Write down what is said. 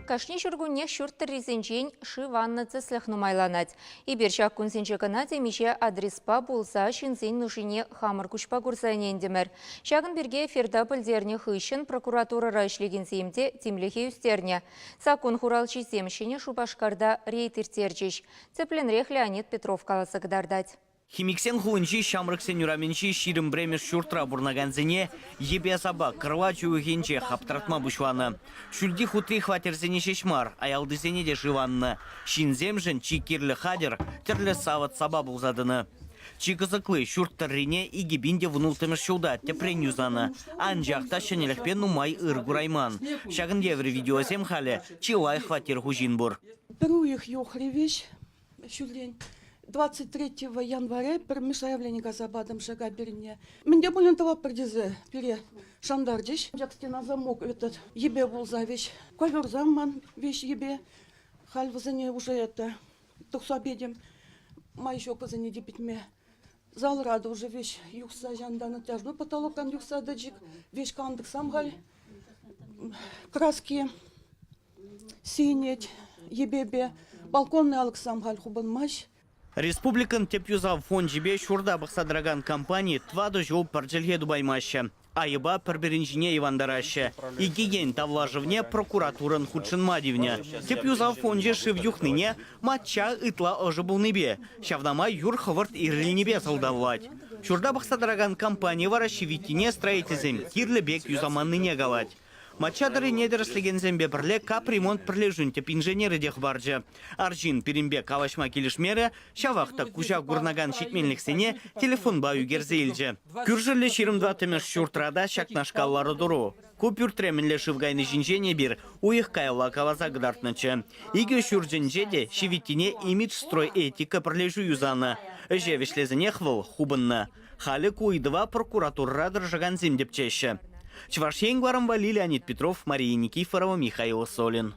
Кашни ҫуркуннех ҫурт тӑррисенчен шыв аннӑ тӗслӗх нумайланать. Эпир ҫак кунсенче кӑна темиҫе адреспа пулса ҫынсен нушине хамӑр куҫпа курса ӗнентӗмӗр. Ҫакӑн пирки эфирта пӗлтернӗ хыҫҫӑн прокуратурӑра ӗҫлекенсем те тимлӗхе ӳстернӗ. Саккун хуралҫисем Ҫӗнӗ Шупашкарта рейд ирттерчӗҫ. Тӗплӗнрех Леонид Петров каласа кӑтартать. Химиксен хулинчи Ҫамрӑксен урамӗнчи 21-мӗш ҫуртра пурӑнакансене йӗпе-сапа кӑрлач уйӑхӗнче хаптӑртма пуҫланӑ. Ҫӳлти хутри хваттерсене ҫеҫ мар, аялтисене те шыв аннӑ. Ҫынсемшӗн чи кирлӗ хатӗр тӗрлӗ савӑт-сапа пулса тӑнӑ. Чи кӑсӑкли ҫурт тӑррине 2016 ҫулта тӗпрен юсанӑ. Анчах та ҫӗнӗлӗхпе нумай ыр курайман. Ҫакӑн евӗр видеосем халӗ чылай хваттер хуҫин пур. Пӗр уйӑх юхрӗ веҫ ҫуллен. 23 января пӗрремӗш заявлени каса патӑм ШК пирӗнне. Мӗн те пулин тӑватпӑр тесе пире шантарчӗҫ. Ҫак стена замок этот йӗпе пулса веҫ. Ковёрсам ман веҫ йӗпе. Халь вӗсене уже это тухса петӗм. Май ҫук вӗсене типӗтме. Залра та уже веҫ юхса ҫантан натяжной потолоктан юхса тӑчӗ. Веҫ кантӑксам халь краски сийӗнет йӗпепе. Балконный алӑксам халь хупӑнмасть. Республикӑн тӗп юсав фончӗпе ҫурта пӑхса тӑракан компани тӑватӑ ҫул пӗр чӗлхе тупаймаҫҫӗ. Айӑпа пӗр-пӗрин ҫине йӑвантараҫҫӗ. Икӗ ен тавлашӑвне прокуратурӑн хутшӑнма тивнӗ. Тӗп юсав фончӗ шыв юхнине мачча ытла ӑшӑ пулнипе, ҫавна май юр хӑвӑрт ирӗлнипе сӑлтавлать. Ҫурта пӑхса тӑракан компани вара ҫивиттине строительсем кирлӗ пек юсаманнине калать. Мачча тӑррине тӗрӗслекенсемпе пӗрле капремонт пӗрлешӳн тӗп инженерӗ те хӑпарчӗ. Арҫын пирӗнпе калаҫма килӗшмерӗ, ҫавах та куҫа курӑнакан ҫитменлӗхсене телефонпа ӳкерсе илчӗ. Кӳршӗллӗ 24-мӗш ҫуртра та ҫакнашкал лару-тӑру. Ку пӳртре мӗнле шыв кайни ҫинчен эпир уйӑх каялла каласа кӑтартнӑччӗ. Икӗ ҫурчӗнче те ҫивиттине Имиджстройэтика пӗрлешӳ юсанӑ. Ӗҫе вӗҫлесенех вӑл хупӑннӑ. Халӗ ку ыйтӑва прокуратурӑра тӑрӑшакансем тӗпчеҫҫӗ. Чӑваш Ен кӑларӑмпа Леонид Петров, Мария Никифорова, Михаил Солин.